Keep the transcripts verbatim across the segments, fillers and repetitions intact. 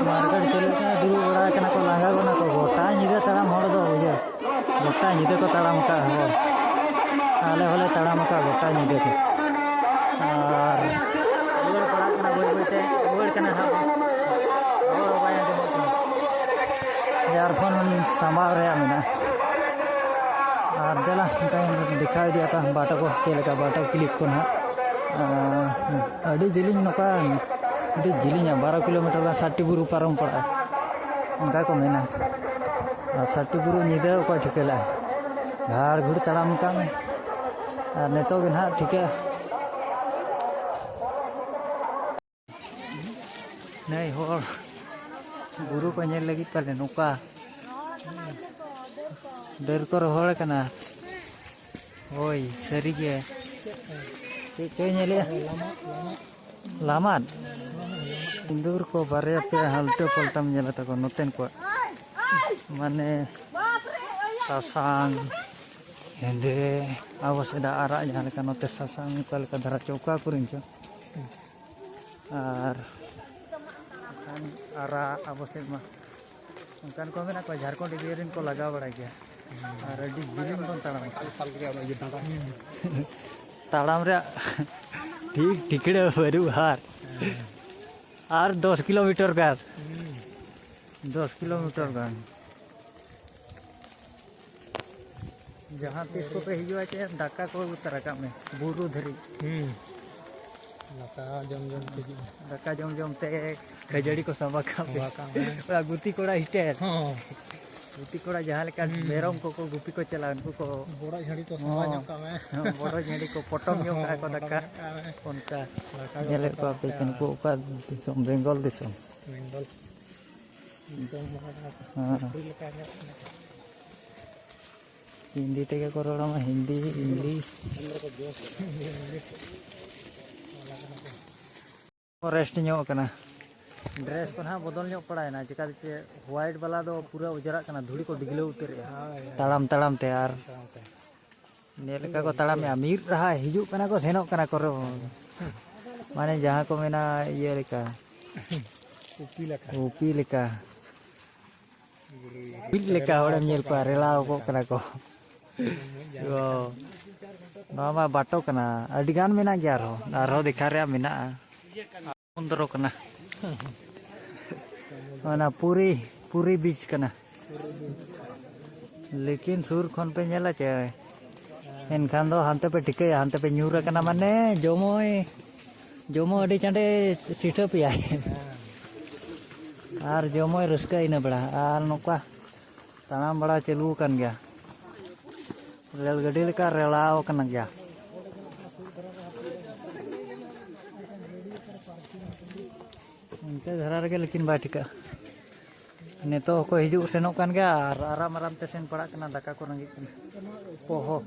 Market ᱪᱟᱹᱞᱩᱜ ᱠᱟᱱᱟ, ᱫᱩᱲᱩᱵ ᱵᱟᱲᱟ ᱠᱟᱱᱟ ᱠᱚ, ᱞᱟᱸᱜᱟ ᱜᱚᱫ ᱱᱟᱠᱚ᱾ ᱜᱚᱴᱟ ᱧᱤᱫᱟᱹ ᱛᱟᱲᱟᱢ ᱦᱚᱲ ᱫᱚ ᱵᱩᱡᱷᱟᱹᱣ, ᱜᱚᱴᱟ ᱧᱤᱫᱟᱹ ᱠᱚ ᱛᱟᱲᱟᱢ ᱟᱠᱟᱫ ᱦᱚᱲ᱾ ᱟᱞᱮ ᱦᱚᱸᱞᱮ ᱛᱟᱲᱟᱢ ᱟᱠᱟᱫ ᱜᱚᱴᱟ ᱧᱤᱫᱟᱹ ᱜᱮ᱾ ᱟᱨ ᱨᱩᱣᱟᱹᱲ ᱯᱟᱲᱟᱜ ᱠᱟᱱᱟ ᱵᱟᱹᱭ ᱵᱟᱹᱭ ᱛᱮ, ᱨᱩᱣᱟᱹᱲ ᱠᱟᱱᱟ ᱦᱟᱸᱜ᱾ ᱨᱚᱲ ᱦᱚᱸ ᱵᱟᱭ ᱟᱸᱡᱚᱢᱚᱜ ᱠᱟᱱᱟ᱾ ᱥᱮ ᱮᱭᱟᱨᱯᱷᱳᱱ ᱥᱟᱢᱵᱟᱣ ᱨᱮᱭᱟᱜ ᱢᱮᱱᱟᱜᱼᱟ᱾ ᱟᱨ ᱫᱮᱞᱟ ᱚᱱᱠᱟᱧ ᱫᱮᱠᱷᱟᱣ ᱤᱫᱤᱭᱟ ᱯᱮ ᱵᱟᱴᱟ ᱠᱚ, ᱪᱮᱫ ᱞᱮᱠᱟ ᱵᱟᱴᱟ ᱠᱞᱤᱯ ᱠᱚ ᱱᱟᱦᱟᱜ᱾ ᱟᱨ ᱟᱹᱰᱤ ᱡᱤᱞᱤᱧ, ᱱᱚᱝᱠᱟ ᱟᱹᱰᱤ ᱡᱤᱞᱤᱧᱟ, ᱵᱟᱨᱚ ᱠᱤᱞᱳᱢᱤᱴᱟᱨ ᱜᱟᱱ ᱥᱟᱛᱴᱤ ᱵᱩᱨᱩ ᱯᱟᱨᱚᱢ ᱯᱟᱲᱟᱜᱼᱟ, ᱚᱱᱠᱟ ᱠᱚ ᱢᱮᱱᱟ᱾ ᱟᱨ ᱥᱟᱛᱴᱤ ᱵᱩᱨᱩ ᱧᱤᱫᱟᱹ ᱚᱠᱚᱭ ᱴᱷᱤᱠᱟᱹ ᱞᱮᱜᱼᱟ? ᱜᱷᱟᱲ ᱜᱷᱩᱲ ᱛᱟᱲᱟᱢ ᱠᱟᱜ ᱢᱮ᱾ ᱟᱨ ᱱᱤᱛᱚᱜ ᱜᱮ ᱱᱟᱦᱟᱜ ᱴᱷᱤᱠᱟᱹᱜᱼᱟ᱾ ᱱᱟᱹᱭ ᱦᱚᱲ ᱵᱩᱨᱩ ᱠᱚ ᱧᱮᱞ ᱞᱟᱹᱜᱤᱫ ᱯᱟᱞᱮ ᱱᱚᱝᱠᱟ ᱰᱟᱹᱨ ᱠᱚ ᱨᱚᱦᱚᱲ ᱠᱟᱱᱟ᱾ ᱦᱳᱭ, ᱥᱟᱹᱨᱤᱜᱮ᱾ ᱪᱮᱫ ᱪᱚᱭ ᱧᱮᱞᱮᱜᱼᱟ? ᱞᱟᱢᱟᱫ᱾ ᱥᱤᱸᱫᱩᱨ ᱠᱚ ᱵᱟᱨᱭᱟ ᱯᱮᱭᱟ ᱦᱟᱞᱴᱟᱹ ᱯᱟᱞᱴᱟᱢ ᱧᱮᱞᱟ ᱛᱟᱠᱚ ᱱᱚᱛᱮᱱ ᱠᱚᱣᱟᱜ᱾ ᱢᱟᱱᱮ ᱥᱟᱥᱟᱝ, ᱦᱮᱸᱫᱮ, ᱟᱵᱚ ᱥᱮᱫᱟᱜ ᱟᱨᱟᱜ ᱡᱟᱦᱟᱸ ᱞᱮᱠᱟ ᱱᱚᱛᱮ ᱥᱟᱥᱟᱝ, ᱚᱠᱟ ᱞᱮᱠᱟ ᱫᱷᱟᱨᱟ ᱪᱚ, ᱚᱠᱟ ᱠᱚᱨᱮᱱ ᱪᱚ᱾ ᱟᱨ ᱟᱨᱟᱜ ᱟᱵᱚ ᱥᱮᱫ ᱢᱟ ᱚᱱᱠᱟᱱ ᱠᱚ ᱢᱮᱱᱟᱜ ᱠᱚᱣᱟ, ᱡᱷᱟᱲᱠᱷᱚᱸᱰ ᱮᱨᱤᱭᱟ ᱨᱮᱱ ᱠᱚ ᱞᱟᱜᱟᱣ ᱵᱟᱲᱟᱭ ᱜᱮᱭᱟ᱾ ᱟᱨ ᱟᱹᱰᱤ ᱡᱤᱞᱤᱧ ᱵᱚᱱ ᱛᱟᱲᱟᱢᱟ᱾ ᱛᱟᱲᱟᱢ ᱨᱮᱭᱟᱜ ᱴᱷᱤᱠ ᱴᱷᱤᱠᱲᱟᱹ ᱵᱟᱹᱱᱩᱜᱼᱟ᱾ ᱟᱨ, ᱟᱨ ᱫᱚᱥ ᱠᱤᱞᱳᱢᱤᱴᱟᱨ ᱜᱟᱱ, ᱫᱚᱥ ᱠᱤᱞᱳᱢᱤᱴᱟᱨ ᱜᱟᱱ᱾ ᱡᱟᱦᱟᱸ ᱛᱤᱥ ᱠᱚᱯᱮ ᱦᱤᱡᱩᱜᱼᱟ, ᱪᱮᱫ ᱫᱟᱠᱟ ᱠᱚ ᱟᱹᱜᱩ ᱛᱚᱨᱟ ᱠᱟᱜ ᱢᱮ, ᱵᱩᱨᱩ ᱫᱷᱟᱹᱨᱤᱡ᱾ ᱦᱩᱸ᱾ ᱫᱟᱠᱟ ᱡᱚᱢ ᱡᱚᱢ ᱛᱮ ᱦᱤᱡᱩᱜ ᱢᱮ᱾ ᱫᱟᱠᱟ ᱡᱚᱢ ᱡᱚᱢ ᱛᱮ ᱠᱷᱟᱹᱡᱟᱹᱲᱤ ᱠᱚ ᱥᱟᱵᱟ ᱠᱟᱜ ᱢᱮ᱾ ᱥᱟᱵᱟ ᱠᱟᱜ ᱢᱮ᱾ ᱚᱱᱟ ᱜᱩᱛᱤ ᱠᱚᱲᱟ ᱦᱤᱴᱮᱨ᱾ ᱦᱚᱸ᱾ ᱜᱩᱛᱤ ᱠᱚᱲᱟ ᱡᱟᱦᱟᱸ ᱞᱮᱠᱟ ᱦᱩᱸ᱾ ᱢᱮᱨᱚᱢ ᱠᱚᱠᱚ ᱜᱩᱯᱤ ᱠᱚ ᱪᱟᱞᱟᱜᱼᱟ, ᱩᱱᱠᱩ ᱠᱚ ᱵᱚᱲᱚ ᱡᱷᱟᱹᱲᱤ ᱠᱚ ᱥᱟᱵᱟ ᱦᱚᱸ᱾ ᱧᱚᱜ ᱠᱟᱜ ᱢᱮ᱾ ᱦᱚᱸ, ᱵᱚᱲᱚ ᱡᱷᱟᱹᱲᱤ ᱠᱚ ᱯᱚᱴᱚᱢ ᱧᱚᱜ ᱠᱟᱜᱼᱟ ᱠᱚ ᱯᱚᱴᱚᱢ ᱫᱟᱠᱟ᱾ ᱧᱚᱜ ᱠᱟᱜ ᱢᱮ᱾ ᱚᱱᱠᱟ᱾ ᱫᱟᱠᱟ ᱠᱚ ᱧᱮᱞᱮᱫ ᱯᱚᱴᱚᱢ ᱠᱚᱣᱟ ᱯᱮ ᱠᱟᱜᱼᱟ᱾ ᱱᱩᱠᱩ ᱚᱠᱟ ᱫᱤᱥᱚᱢ? ᱵᱮᱝᱜᱚᱞ ᱫᱤᱥᱚᱢ᱾ ᱵᱮᱝᱜᱚᱞ᱾ ᱫᱤᱥᱚᱢ ᱦᱚᱲ ᱦᱮᱸ᱾ ᱥᱩᱠᱨᱤ ᱞᱮᱠᱟ ᱧᱮᱞᱚᱜ ᱠᱟᱱᱟ᱾ ᱦᱤᱱᱫᱤ ᱛᱮᱜᱮ ᱠᱚ ᱨᱚᱲᱟ, ᱦᱤᱱᱫᱤ, ᱤᱝᱞᱤᱥ᱾ ᱨᱮᱥᱴ ᱧᱚᱜ ᱠᱟᱱᱟ᱾ ᱰᱨᱮᱥ ᱠᱚ ᱱᱟᱦᱟᱜ ᱵᱚᱫᱚᱞ ᱧᱚᱜ ᱯᱟᱲᱟᱭᱮᱱᱟ, ᱪᱮᱠᱟ ᱪᱮ ᱦᱳᱣᱟᱭᱤᱴ ᱵᱟᱞᱟ ᱫᱚ ᱯᱩᱨᱟᱹ ᱚᱡᱽᱨᱟᱜ ᱠᱟᱱᱟ, ᱫᱷᱩᱲᱤ ᱠᱚ ᱰᱤᱜᱽᱞᱟᱹᱣ ᱩᱛᱟᱹᱨᱮᱜᱼᱟ᱾ ᱦᱳᱭ, ᱦᱳᱭ᱾ ᱛᱟᱲᱟᱢ ᱛᱟᱲᱟᱢ ᱛᱮ ᱟᱨ ᱛᱟᱲᱟᱢ ᱛᱮ᱾ ᱧᱮᱞ ᱞᱮᱠᱟ ᱠᱚ ᱛᱟᱲᱟᱢᱮᱜᱼᱟ, ᱢᱤᱫ ᱨᱟᱦᱟ ᱦᱤᱡᱩᱜ ᱠᱟᱱᱟ ᱠᱚ, ᱥᱮᱱᱚᱜ ᱠᱟᱱᱟ ᱠᱚ ᱨᱮ᱾ ᱢᱟᱱᱮ ᱡᱟᱦᱟᱸ ᱠᱚ ᱢᱮᱱᱟ ᱤᱭᱟᱹ ᱞᱮᱠᱟ᱾ ᱩᱯᱤ ᱞᱮᱠᱟ᱾ ᱵᱤᱨ ᱞᱮᱠᱟ ᱦᱚᱲᱮᱢ ᱧᱮᱞ ᱠᱚᱣᱟ, ᱨᱮᱞᱟᱣ ᱠᱚᱜ ᱠᱟᱱᱟ ᱠᱚ᱾ ᱚ, ᱱᱚᱣᱟ ᱢᱟ ᱵᱟᱴᱚ ᱠᱟᱱᱟ, ᱟᱹᱰᱤ ᱜᱟᱱ ᱢᱮᱱᱟᱜ ᱜᱮᱭᱟ, ᱟᱨᱦᱚᱸ, ᱟᱨᱦᱚᱸ ᱫᱮᱠᱷᱟ ᱨᱮᱭᱟᱜ ᱢᱮᱱᱟᱜᱼᱟ᱾ ᱥᱚᱢᱩᱫᱨᱚ ᱠᱟᱱᱟ, ᱚᱱᱟ ᱯᱩᱨᱤ, ᱯᱩᱨᱤ ᱵᱤᱪ ᱠᱟᱱᱟ᱾ ᱞᱮᱠᱤᱱ ᱥᱩᱨ ᱠᱷᱚᱱ ᱯᱮ ᱧᱮᱞᱟ ᱪᱮ, ᱮᱱᱠᱷᱟᱱ ᱫᱚ ᱦᱟᱱᱛᱮ ᱯᱮ ᱴᱷᱤᱠᱟᱹᱭᱟ, ᱦᱟᱱᱛᱮ ᱯᱮ ᱧᱩᱨ ᱟᱠᱟᱱᱟ, ᱢᱟᱱᱮ ᱡᱚᱢᱚᱭ, ᱡᱚᱢᱚᱭ ᱟᱹᱰᱤ ᱪᱟᱸᱰᱮ ᱥᱤᱴᱷᱟᱹ ᱯᱮᱭᱟᱭ᱾ ᱟᱨ ᱡᱚᱢᱚᱭ ᱨᱟᱹᱥᱠᱟᱹ ᱤᱱᱟᱹ ᱵᱮᱲᱟ, ᱟᱨ ᱱᱚᱝᱠᱟ ᱛᱟᱲᱟᱢ ᱵᱟᱲᱟ ᱪᱟᱹᱞᱩ ᱟᱠᱟᱱ ᱜᱮᱭᱟ᱾ ᱨᱮᱹᱞ ᱜᱟᱹᱰᱤ ᱞᱮᱠᱟ ᱨᱮᱞᱟᱣ ᱟᱠᱟᱱ ᱜᱮᱭᱟ᱾ ᱚᱱᱛᱮ ᱫᱷᱟᱨᱟ ᱨᱮᱜᱮ ᱞᱮᱠᱤᱱ ᱵᱟᱭ ᱴᱷᱤᱠᱟᱹᱜᱼᱟ᱾ ᱱᱤᱛᱚᱜ ᱦᱚᱸᱠᱚ ᱦᱤᱡᱩᱜ ᱥᱮᱱᱚᱜ ᱠᱟᱱ ᱜᱮᱭᱟ ᱟᱨ ᱟᱨᱟᱢ ᱟᱨᱟᱢ ᱛᱮ ᱥᱮᱱ ᱯᱟᱲᱟᱜ ᱠᱟᱱᱟ, ᱫᱟᱠᱟ ᱠᱚ ᱨᱮᱸᱜᱮᱡ ᱠᱟᱱᱟ᱾ ᱯᱚᱦᱚ᱾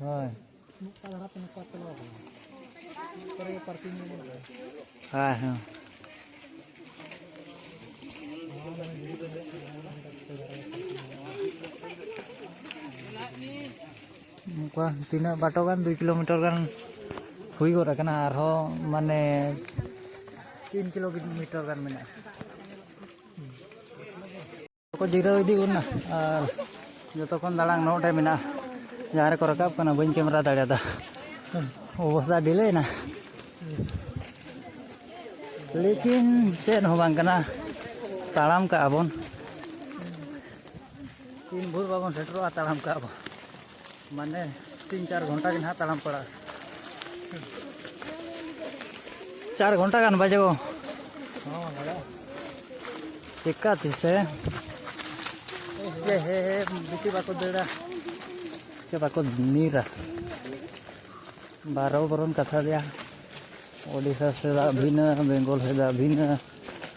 ᱦᱳᱭ᱾ ᱦᱮᱸ, ᱦᱮᱸ᱾ ᱚᱱᱠᱟ ᱛᱤᱱᱟᱹᱜ ᱵᱟᱴᱚ ᱜᱟᱱ, ᱫᱩᱭ ᱠᱤᱞᱳᱢᱤᱴᱟᱨ ᱜᱟᱱ ᱦᱩᱭ ᱜᱚᱫ ᱟᱠᱟᱱᱟ, ᱟᱨᱦᱚᱸ ᱢᱟᱱᱮ ᱛᱤᱱ ᱠᱤᱞᱳᱢᱤᱴᱟᱨ ᱜᱟᱱ ᱢᱮᱱᱟᱜᱼᱟ᱾ ᱠᱚ ᱡᱤᱨᱟᱹᱣ ᱤᱫᱤ ᱜᱚᱫ ᱮᱱᱟ ᱟᱨ ᱡᱚᱛᱚ ᱠᱷᱚᱱ ᱫᱟᱲᱟᱝ ᱱᱚᱰᱮ ᱢᱮᱱᱟᱜᱼᱟ, ᱡᱟᱦᱟᱸ ᱨᱮᱠᱚ ᱨᱟᱠᱟᱵ ᱠᱟᱱᱟ, ᱵᱟᱹᱧ ᱠᱮᱢᱮᱨᱟ ᱫᱟᱲᱮᱭᱟᱫᱟ, ᱚᱵᱚᱥᱛᱟ ᱰᱤᱞᱮᱭᱮᱱᱟ᱾ ᱞᱮᱠᱤᱱ ᱪᱮᱫ ᱦᱚᱸ ᱵᱟᱝ ᱠᱟᱱᱟ, ᱛᱟᱲᱟᱢ ᱠᱟᱜᱼᱟ ᱵᱚᱱ᱾ ᱛᱤᱱ ᱵᱷᱳᱨ ᱵᱟᱵᱚᱱ ᱥᱮᱴᱮᱨᱚᱜᱼᱟ, ᱛᱟᱲᱟᱢ ᱠᱟᱜᱼᱟ ᱵᱚᱱ᱾ ᱢᱟᱱᱮ ᱛᱤᱱ ᱪᱟᱨ ᱜᱷᱚᱱᱴᱟ ᱜᱮ ᱱᱟᱦᱟᱜ ᱛᱟᱲᱟᱢ ᱯᱟᱲᱟᱜᱼᱟ᱾ ᱪᱟᱨ ᱜᱷᱚᱱᱴᱟ ᱜᱟᱱ ᱵᱟᱡᱟᱣ᱾ ᱪᱮᱠᱟ ᱛᱤᱥᱮ? ᱮ ᱦᱮ ᱦᱮ, ᱵᱤᱴᱤ ᱵᱟᱠᱚ ᱫᱟᱹᱲᱟ᱾ ᱪᱮ ᱵᱟᱠᱚ ᱧᱤᱨᱟ᱾ ᱵᱟᱨᱚ ᱵᱚᱨᱚᱱ ᱠᱟᱛᱷᱟ ᱫᱮᱭᱟ᱾ ᱳᱰᱤᱥᱟ ᱥᱮᱫᱟᱜ ᱵᱷᱤᱱᱟᱹ, ᱵᱮᱝᱜᱚᱞ ᱥᱮᱫᱟᱜ ᱵᱷᱤᱱᱟᱹ,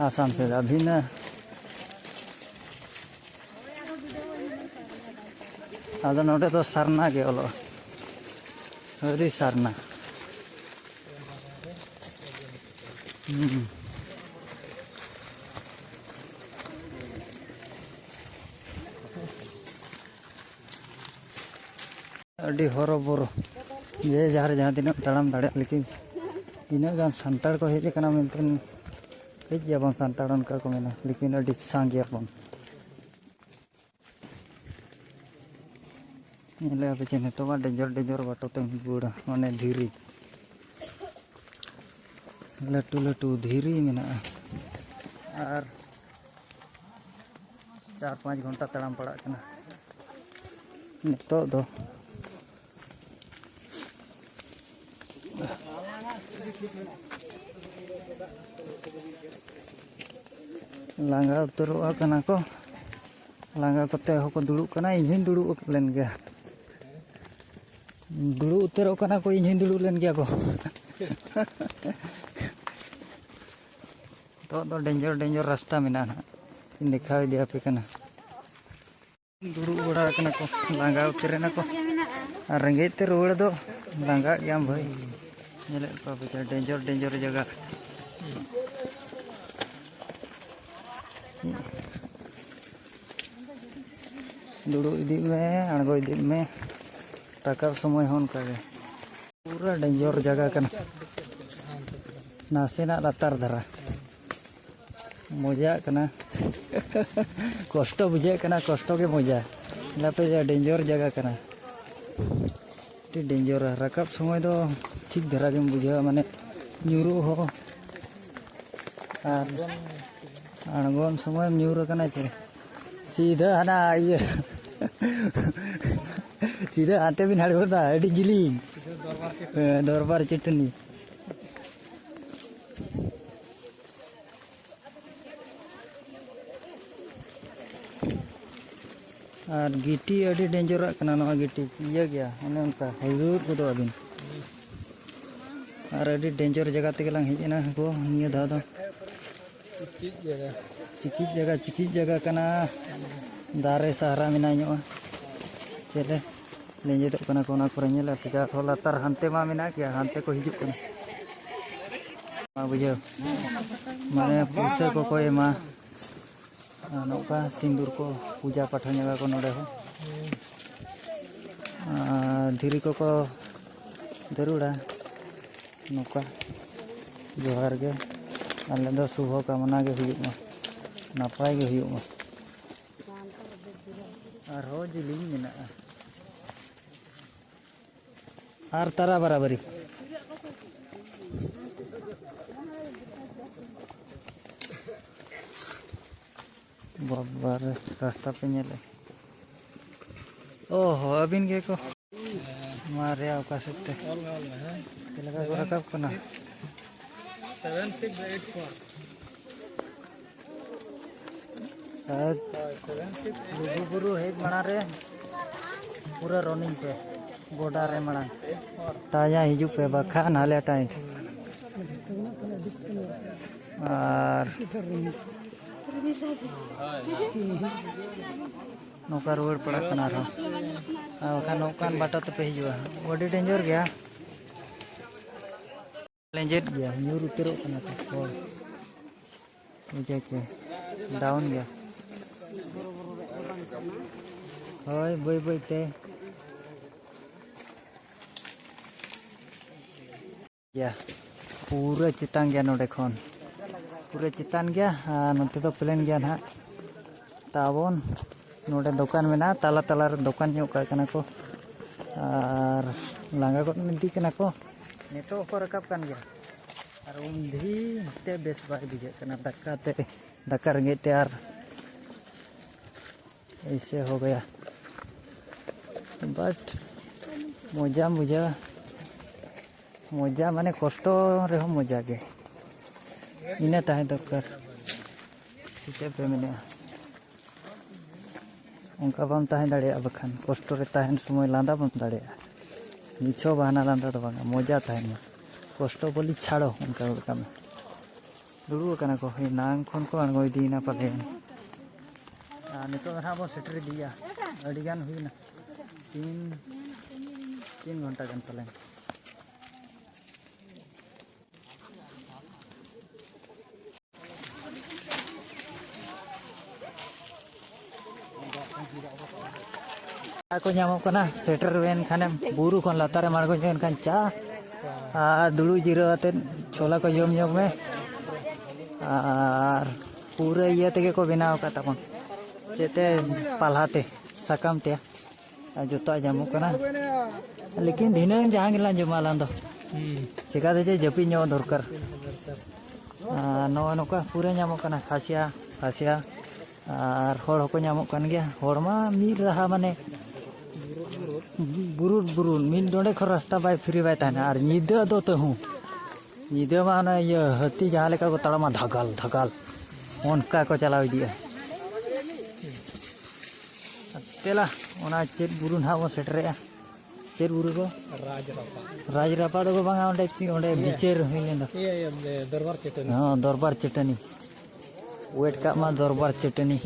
ᱟᱥᱟᱢ ᱥᱮᱫᱟᱜ ᱵᱷᱤᱱᱟᱹ᱾ ᱟᱫᱚ ᱱᱚᱰᱮ ᱫᱚ ᱥᱟᱨᱱᱟ ᱜᱮ ᱚᱞᱚᱜᱼᱟ, ᱦᱟᱹᱨᱤ ᱥᱟᱨᱱᱟ᱾ ᱦᱩᱸ᱾ ᱟᱹᱰᱤ ᱦᱚᱨᱚᱵᱚᱨᱚ, ᱡᱮ ᱡᱟᱦᱟᱸ ᱨᱮ ᱡᱟᱦᱟᱸ ᱛᱤᱱᱟᱹᱜ ᱛᱟᱲᱟᱢ ᱫᱟᱲᱮᱭᱟᱜ, ᱞᱮᱠᱤᱱ ᱛᱤᱱᱟᱹᱜ ᱜᱟᱱ ᱥᱟᱱᱛᱟᱲ ᱠᱚ ᱦᱮᱡ ᱟᱠᱟᱱᱟ ᱢᱮᱱᱛᱮ᱾ ᱴᱷᱤᱠ ᱜᱮᱭᱟᱵᱚᱱ ᱥᱟᱱᱛᱟᱲ, ᱚᱱᱠᱟ ᱠᱚ ᱢᱮᱱᱟ, ᱞᱮᱠᱤᱱ ᱟᱹᱰᱤ ᱥᱟᱸᱜᱮᱭᱟᱵᱚᱱ᱾ ᱧᱮᱞᱮᱜᱼᱟ ᱯᱮ ᱪᱮ, ᱱᱤᱛᱚᱜ ᱢᱟ ᱰᱮᱧᱡᱚᱨ ᱰᱮᱧᱡᱚᱨ ᱵᱟᱴᱚ ᱛᱮᱢ ᱨᱩᱣᱟᱹᱲᱟ, ᱢᱟᱱᱮ ᱫᱷᱤᱨᱤ, ᱞᱟᱹᱴᱩ ᱞᱟᱹᱴᱩ ᱫᱷᱤᱨᱤ ᱢᱮᱱᱟᱜᱼᱟ᱾ ᱟᱨ ᱪᱟᱨ ᱯᱟᱸᱪ ᱜᱷᱚᱱᱴᱟ ᱛᱟᱲᱟᱢ ᱯᱟᱲᱟᱜ ᱠᱟᱱᱟ ᱱᱤᱛᱚᱜ ᱫᱚ᱾ ᱞᱟᱸᱜᱟ ᱩᱛᱟᱹᱨᱚᱜ ᱠᱟᱱᱟ ᱠᱚ, ᱞᱟᱸᱜᱟ ᱠᱟᱛᱮ ᱦᱚᱸᱠᱚ ᱫᱩᱲᱩᱵ ᱠᱟᱱᱟ᱾ ᱤᱧ ᱦᱚᱸᱧ ᱫᱩᱲᱩᱵ ᱞᱮᱱ ᱜᱮᱭᱟ, ᱫᱩᱲᱩᱵ ᱩᱛᱟᱹᱨᱚᱜ ᱠᱟᱱᱟ ᱠᱚ, ᱤᱧ ᱦᱚᱸᱧ ᱫᱩᱲᱩᱵ ᱞᱮᱱ ᱜᱮᱭᱟ ᱠᱚ᱾ ᱱᱤᱛᱚᱜ ᱫᱚ ᱰᱮᱧᱡᱚᱨ ᱰᱮᱧᱡᱚᱨ ᱨᱟᱥᱛᱟ ᱢᱮᱱᱟᱜᱼᱟ ᱱᱟᱦᱟᱜ, ᱤᱧ ᱫᱮᱠᱷᱟᱣ ᱤᱫᱤᱭᱟᱯᱮ ᱠᱟᱱᱟ᱾ ᱫᱩᱲᱩᱵ ᱵᱟᱲᱟ ᱟᱠᱟᱱᱟ ᱠᱚ, ᱞᱟᱸᱜᱟ ᱩᱛᱟᱹᱨ ᱮᱱᱟ ᱠᱚ᱾ ᱟᱨ ᱨᱮᱸᱜᱮᱡ ᱛᱮ ᱨᱩᱣᱟᱹᱲ ᱫᱚ ᱞᱟᱸᱜᱟᱜ ᱜᱮᱭᱟᱢ ᱵᱷᱟᱹᱭ᱾ ᱧᱮᱞᱮᱫ ᱠᱚᱣᱟ ᱯᱮ ᱰᱮᱧᱡᱚᱨ ᱰᱮᱧᱡᱚᱨ ᱡᱟᱭᱜᱟ᱾ ᱫᱩᱲᱩᱵ ᱤᱫᱤᱜ ᱢᱮ, ᱟᱬᱜᱚ ᱤᱫᱤᱜ ᱢᱮ, ᱨᱟᱠᱟᱵ ᱥᱚᱢᱚᱭ ᱦᱚᱸ ᱚᱱᱠᱟ ᱜᱮ᱾ ᱯᱩᱨᱟᱹ ᱰᱮᱧᱡᱚᱨ ᱡᱟᱭᱜᱟ ᱠᱟᱱᱟ, ᱱᱟᱥᱮᱱᱟᱜ ᱞᱟᱛᱟᱨ ᱫᱷᱟᱨᱟ᱾ ᱢᱚᱡᱟᱜ ᱠᱟᱱᱟ᱾ ᱠᱚᱥᱴᱚ ᱵᱩᱡᱷᱟᱹᱜ ᱠᱟᱱᱟ, ᱠᱚᱥᱴᱚ ᱜᱮ ᱢᱚᱡᱟ᱾ ᱞᱟᱯᱮ ᱡᱟ ᱰᱮᱧᱡᱚᱨ ᱡᱟᱭᱜᱟ ᱠᱟᱱᱟ, ᱟᱹᱰᱤ ᱰᱮᱧᱡᱚᱨᱟ᱾ ᱨᱟᱠᱟᱵ ᱥᱚᱢᱚᱭ ᱫᱚ ᱴᱷᱤᱠ ᱫᱷᱟᱨᱟ ᱜᱮᱢ ᱵᱩᱡᱷᱟᱹᱣᱟ, ᱢᱟᱱᱮ ᱧᱩᱨᱩᱜ ᱦᱚᱸ᱾ ᱟᱨ ᱟᱬᱜᱚᱱ ᱥᱚᱢᱚᱭ ᱧᱩᱨ ᱟᱠᱟᱱᱟ ᱪᱮ, ᱥᱤᱫᱷᱟᱹ ᱦᱟᱱᱟ ᱤᱭᱟᱹ, ᱥᱤᱫᱷᱟᱹ ᱦᱟᱱᱛᱮ ᱵᱤᱱ ᱟᱬᱜᱚᱱᱟ, ᱟᱹᱰᱤ ᱡᱤᱞᱤᱧ᱾ ᱦᱮᱸ, ᱫᱚᱨᱵᱟᱨ ᱪᱟᱹᱴᱟᱹᱱᱤ᱾ ᱟᱨ ᱜᱤᱴᱤ ᱟᱹᱰᱤ ᱰᱮᱧᱡᱚᱨᱟᱜ ᱠᱟᱱᱟ ᱱᱚᱣᱟ ᱜᱤᱴᱤ, ᱤᱭᱟᱹ ᱜᱮᱭᱟ, ᱚᱱᱮ ᱚᱱᱠᱟ ᱦᱟᱹᱭᱩᱨ ᱜᱚᱫᱚᱜ ᱟᱹᱵᱤᱱ᱾ ᱟᱨ ᱟᱹᱰᱤ ᱰᱮᱧᱡᱚᱨ ᱡᱟᱭᱜᱟ ᱛᱮᱜᱮ ᱞᱟᱝ ᱦᱮᱡ ᱮᱱᱟ ᱜᱚ ᱱᱤᱭᱟᱹ ᱫᱷᱟᱣ ᱫᱚ᱾ ᱪᱤᱠᱤᱡ ᱡᱟᱭᱜᱟ᱾ ᱪᱤᱠᱤᱡ ᱡᱟᱭᱜᱟ, ᱪᱤᱠᱤᱡ ᱡᱟᱭᱜᱟ ᱠᱟᱱᱟ᱾ ᱫᱟᱨᱮ ᱥᱟᱦᱟᱨᱟ ᱢᱮᱱᱟᱜ ᱧᱚᱜᱼᱟ᱾ ᱪᱮᱞᱮ ᱞᱮᱸᱡᱮᱫᱚᱜ ᱠᱟᱱᱟ ᱠᱚ ᱚᱱᱟ ᱠᱚᱨᱮ, ᱧᱮᱞᱮᱫ ᱯᱮ, ᱟᱨᱦᱚᱸ ᱞᱟᱛᱟᱨ ᱦᱟᱱᱛᱮ ᱢᱟ ᱢᱮᱱᱟᱜ ᱜᱮᱭᱟ, ᱦᱟᱱᱛᱮ ᱠᱚ ᱦᱤᱡᱩᱜ ᱠᱟᱱᱟ᱾ ᱢᱟ ᱵᱩᱡᱷᱟᱹᱣ, ᱢᱟᱱᱮ ᱯᱩᱭᱥᱟᱹ ᱠᱚᱠᱚ ᱮᱢᱟ᱾ ᱟᱨ ᱱᱚᱝᱠᱟ ᱥᱤᱸᱫᱩᱨ ᱠᱚ ᱯᱩᱡᱟ ᱯᱟᱴᱷᱟ ᱧᱚᱜᱟ ᱠᱚ ᱱᱚᱰᱮ ᱦᱚᱸ᱾ ᱟᱨ ᱫᱷᱤᱨᱤ ᱠᱚᱠᱚ ᱫᱟᱹᱨᱩᱲᱟ ᱱᱚᱝᱠᱟ᱾ ᱡᱚᱦᱟᱨ ᱜᱮ᱾ ᱟᱞᱮ ᱫᱚ ᱥᱩᱵᱷᱚ ᱠᱟᱢᱚᱱᱟ ᱜᱮ ᱦᱩᱭᱩᱜ ᱢᱟ, ᱱᱟᱯᱟᱭ ᱜᱮ ᱦᱩᱭᱩᱜ ᱢᱟ᱾ ᱟᱨᱦᱚᱸ ᱡᱤᱞᱤᱧ ᱢᱮᱱᱟᱜᱼᱟ᱾ ᱟᱨ ᱛᱟᱨᱟ ᱵᱟᱨᱟᱵᱟᱨᱤ᱾ ᱵᱟᱵᱟᱨᱮ, ᱨᱟᱥᱛᱟ ᱯᱮ ᱧᱮᱞᱮᱫ? ᱚ ᱦᱚ, ᱟᱹᱵᱤᱱ ᱜᱮ ᱠᱚ᱾ ᱢᱟ ᱨᱮᱭᱟ, ᱚᱠᱟ ᱥᱮᱫ ᱛᱮ? ᱪᱮᱫ ᱞᱮᱠᱟ ᱠᱚ ᱨᱟᱠᱟᱵ ᱠᱟᱱᱟ? ᱥᱟᱭᱟᱫ ᱞᱩᱜᱩᱵᱩᱨᱩ ᱦᱮᱡ ᱢᱟᱲᱟᱝ ᱨᱮ ᱯᱩᱨᱟᱹ running ᱯᱮ, ᱜᱚᱰᱟ ᱨᱮ ᱢᱟᱲᱟᱝ᱾ ᱛᱟᱡᱟ ᱦᱤᱡᱩᱜ ᱯᱮ, ᱵᱟᱠᱷᱟᱱ ᱦᱟᱞᱮ time᱾ ᱟᱨ ᱱᱚᱝᱠᱟ ᱨᱩᱣᱟᱹᱲ ᱯᱟᱲᱟᱜ ᱠᱟᱱᱟ ᱟᱨᱦᱚᱸ᱾ ᱟᱨ ᱵᱟᱠᱷᱟᱱ ᱱᱚᱝᱠᱟᱱ ᱵᱟᱴᱟ ᱛᱮᱯᱮ ᱦᱤᱡᱩᱜᱼᱟ, ᱟᱹᱰᱤ danger ᱜᱮᱭᱟ᱾ ᱞᱮᱸᱡᱮᱫ ᱜᱮᱭᱟ, ᱧᱩᱨ ᱩᱛᱟᱹᱨᱚᱜ ᱠᱟᱱᱟ ᱠᱚ ᱦᱚᱲ᱾ ᱵᱩᱡᱷᱟᱹᱣ ᱪᱮ? Down ᱜᱮᱭᱟ᱾ ᱦᱳᱭ, ᱵᱟᱹᱭ ᱵᱟᱹᱭ ᱛᱮ᱾ ᱜᱮᱭᱟ, ᱯᱩᱨᱟᱹ ᱪᱮᱛᱟᱱ ᱜᱮᱭᱟ ᱱᱚᱰᱮ ᱠᱷᱚᱱ, ᱯᱩᱨᱟᱹ ᱪᱮᱛᱟᱱ ᱜᱮᱭᱟ᱾ ᱟᱨ ᱱᱚᱛᱮ ᱫᱚ plain ᱜᱮᱭᱟ ᱱᱟᱦᱟᱜ᱾ ᱛᱟᱵᱚᱱ ᱱᱚᱰᱮ ᱫᱚᱠᱟᱱ ᱢᱮᱱᱟᱜᱼᱟ, ᱛᱟᱞᱟ ᱛᱟᱞᱟ ᱨᱮ ᱫᱚᱠᱟᱱ ᱧᱚᱜ ᱠᱟᱜ ᱠᱟᱱᱟ ᱠᱚ᱾ ᱟᱨ ᱞᱟᱸᱜᱟ ᱜᱚᱫ ᱤᱫᱤ ᱠᱟᱱᱟ ᱠᱚ, ᱱᱤᱛᱚᱜ ᱦᱚᱸᱠᱚ ᱨᱟᱠᱟᱵ ᱠᱟᱱ ᱜᱮᱭᱟ᱾ ᱟᱨ ᱩᱱᱫᱤᱱ ᱛᱮ ᱵᱮᱥ ᱵᱟᱭ ᱵᱩᱡᱷᱟᱹᱜ ᱠᱟᱱᱟ, ᱫᱟᱠᱟ ᱛᱮ, ᱫᱟᱠᱟ ᱨᱮᱸᱜᱮᱡ ᱛᱮ ᱟᱨ ᱮᱭᱥᱮ ᱦᱳ ᱜᱟᱭᱟ᱾ But ᱢᱚᱡᱟᱢ ᱵᱩᱡᱷᱟᱹᱣᱟ᱾ ᱢᱚᱡᱟ ᱢᱟᱱᱮ ᱠᱚᱥᱴᱚ ᱨᱮᱦᱚᱸ ᱢᱚᱡᱟ ᱜᱮ, ᱤᱱᱟᱹ ᱛᱟᱦᱮᱸ ᱫᱚᱨᱠᱟᱨ᱾ ᱥᱮ ᱪᱮᱫ ᱯᱮ ᱢᱮᱱᱮᱫᱼᱟ? ᱚᱱᱠᱟ ᱵᱟᱢ ᱛᱟᱦᱮᱸ ᱫᱟᱲᱮᱭᱟᱜᱼᱟ, ᱵᱟᱠᱷᱟᱱ ᱠᱚᱥᱴᱚ ᱨᱮ ᱛᱟᱦᱮᱱ ᱥᱚᱢᱚᱭ ᱞᱟᱸᱫᱟ ᱵᱟᱢ ᱫᱟᱲᱮᱭᱟᱜᱼᱟ᱾ ᱢᱤᱪᱷᱟᱹ ᱵᱟᱦᱟᱱᱟ ᱞᱟᱸᱫᱟ ᱫᱚ ᱵᱟᱝᱟ, ᱢᱚᱡᱟ ᱛᱟᱦᱮᱱ ᱢᱟ᱾ ᱠᱚᱥᱴᱚ ᱵᱚᱞᱤ ᱪᱷᱟᱲᱚ, ᱚᱱᱠᱟ ᱜᱚᱫ ᱠᱟᱜ ᱢᱮ᱾ ᱫᱩᱲᱩᱵ ᱟᱠᱟᱱᱟ ᱠᱚ, ᱮᱱᱟᱝ ᱠᱷᱚᱱ ᱠᱚ ᱟᱬᱜᱚ ᱤᱫᱤᱭᱮᱱᱟ ᱯᱟᱞᱮᱱ᱾ ᱟᱨ ᱱᱤᱛᱚᱜ ᱫᱚ ᱱᱟᱦᱟᱜ ᱵᱚᱱ ᱥᱮᱴᱮᱨ ᱤᱫᱤᱭᱟ, ᱟᱹᱰᱤᱜᱟᱱ ᱦᱩᱭᱱᱟ, ᱛᱤᱱ ᱛᱤᱱ ᱜᱷᱚᱱᱴᱟ ᱜᱟᱱ ᱯᱟᱞᱮᱱ᱾ ᱪᱟ ᱠᱚ ᱧᱟᱢᱚᱜ ᱠᱟᱱᱟ, ᱥᱮᱴᱮᱨ ᱮᱱ ᱠᱷᱟᱱᱮᱢ ᱵᱩᱨᱩ ᱠᱷᱚᱱ ᱞᱟᱛᱟᱨᱮᱢ ᱟᱬᱜᱚ ᱧᱚᱜ ᱮᱱ ᱠᱷᱟᱱ ᱪᱟ ᱟᱨ ᱫᱩᱲᱩᱵ ᱡᱤᱨᱟᱹᱣ ᱟᱛᱮᱫ ᱪᱷᱳᱞᱟ ᱠᱚ ᱡᱚᱢ ᱧᱚᱜ ᱢᱮ᱾ ᱟᱨ ᱯᱩᱨᱟᱹ ᱤᱭᱟᱹ ᱛᱮᱜᱮ ᱠᱚ ᱵᱮᱱᱟᱣ ᱟᱠᱟᱫ ᱛᱟᱵᱚᱱ, ᱪᱮᱫ ᱛᱮ? ᱯᱟᱞᱦᱟ ᱛᱮ, ᱥᱟᱠᱟᱢ ᱛᱮ᱾ ᱟᱨ ᱡᱚᱛᱚᱣᱟᱜ ᱧᱟᱢᱚᱜ ᱠᱟᱱᱟ, ᱞᱮᱠᱤᱱ ᱫᱷᱤᱱᱟᱹᱝ ᱡᱟᱦᱟᱸ ᱜᱮᱞᱟᱝ ᱡᱚᱢᱟ ᱟᱞᱟᱝ ᱫᱚ᱾ ᱪᱮᱠᱟᱛᱮ ᱪᱮ ᱡᱟᱹᱯᱤᱫ ᱧᱚᱜ ᱫᱚᱨᱠᱟᱨ᱾ ᱟᱨ ᱱᱚᱜᱼᱚ ᱱᱚᱝᱠᱟ ᱯᱩᱨᱟᱹ ᱧᱟᱢᱚᱜ ᱠᱟᱱᱟ ᱠᱷᱟᱥᱤᱭᱟ, ᱠᱷᱟᱥᱤᱭᱟ᱾ ᱟᱨ ᱦᱚᱲ ᱦᱚᱸᱠᱚ ᱧᱟᱢᱚᱜ ᱠᱟᱱ ᱜᱮᱭᱟ᱾ ᱦᱚᱲ ᱢᱟ ᱢᱤᱫ ᱨᱟᱦᱟ ᱢᱟᱱᱮ ᱵᱩᱨᱩᱴ ᱵᱩᱨᱩᱴ, ᱢᱤᱫ ᱰᱚᱸᱰᱮ ᱠᱷᱚᱱ ᱨᱟᱥᱛᱟ ᱵᱟᱭ ᱯᱷᱤᱨᱤ ᱵᱟᱭ ᱛᱟᱦᱮᱱᱟ᱾ ᱟᱨ ᱧᱤᱫᱟᱹ ᱫᱚ ᱛᱟᱹᱦᱩ, ᱧᱤᱫᱟᱹ ᱢᱟ ᱚᱱᱮ ᱤᱭᱟᱹ ᱦᱟᱹᱛᱤ ᱡᱟᱦᱟᱸ ᱞᱮᱠᱟ ᱠᱚ ᱛᱟᱲᱟᱢᱟ, ᱫᱷᱟᱜᱟᱞ ᱫᱷᱟᱜᱟᱞ, ᱚᱱᱠᱟ ᱠᱚ ᱪᱟᱞᱟᱣ ᱤᱫᱤᱜᱼᱟ᱾ ᱫᱮᱞᱟ, ᱚᱱᱟ ᱪᱮᱫ ᱵᱩᱨᱩ ᱱᱟᱦᱟᱜ ᱵᱚᱱ ᱥᱮᱴᱮᱨᱮᱜᱼᱟ? ᱪᱮᱫ ᱵᱩᱨᱩ ᱠᱚ? ᱨᱟᱡᱽ ᱨᱟᱯᱟ᱾ ᱨᱟᱡᱽ ᱨᱟᱯᱟ ᱫᱚ ᱵᱟᱝᱟ, ᱚᱸᱰᱮ ᱪᱮᱫ, ᱚᱸᱰᱮ ᱤᱭᱟᱹ᱾ ᱵᱤᱪᱟᱹᱨ ᱦᱩᱭ ᱞᱮᱱ ᱫᱚ᱾ ᱤᱭᱟᱹ, ᱤᱭᱟᱹ, ᱫᱚᱨᱵᱟᱨ ᱪᱟᱹᱴᱟᱹᱱᱤ᱾ ᱦᱚᱸ, ᱫᱚᱨᱵᱟᱨ ᱪᱟᱹᱴᱟᱹᱱᱤ᱾ ᱣᱮᱴ ᱠᱟᱜ ᱢᱟ, ᱫᱚᱨᱵᱟᱨ ᱪᱟᱹᱴᱟᱹᱱᱤ᱾